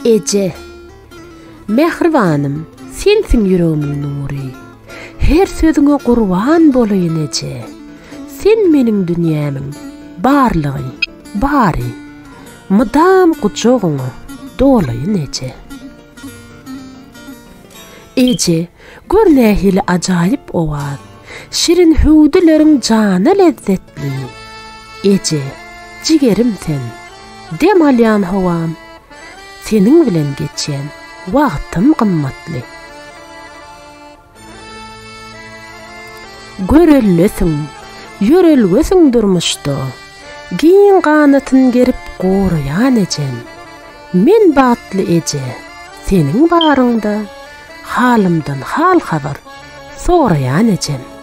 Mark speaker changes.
Speaker 1: Eje, mähribanym, sensiň ýüregimiň nury. Her sözüňe gurban bolaýyn eje. Sen meniň dünýämiň barlygy, bary. Mydam gujagyňa dolaýyn eje. Eje, gör nähili ajaýyp owaz. Şirin hüwdüleriň jana lezzetli. Eje, jigerim sen, dem alýan howam. Seniň bilen geçýän wagtym gymmatly. Görellesiň, ýörelgesiň durmuşda, Giň ganatyn gerip goraýan ejem. Men bagtly eje, seniň baryňda, Halymdan hal-habar soraýan ejem.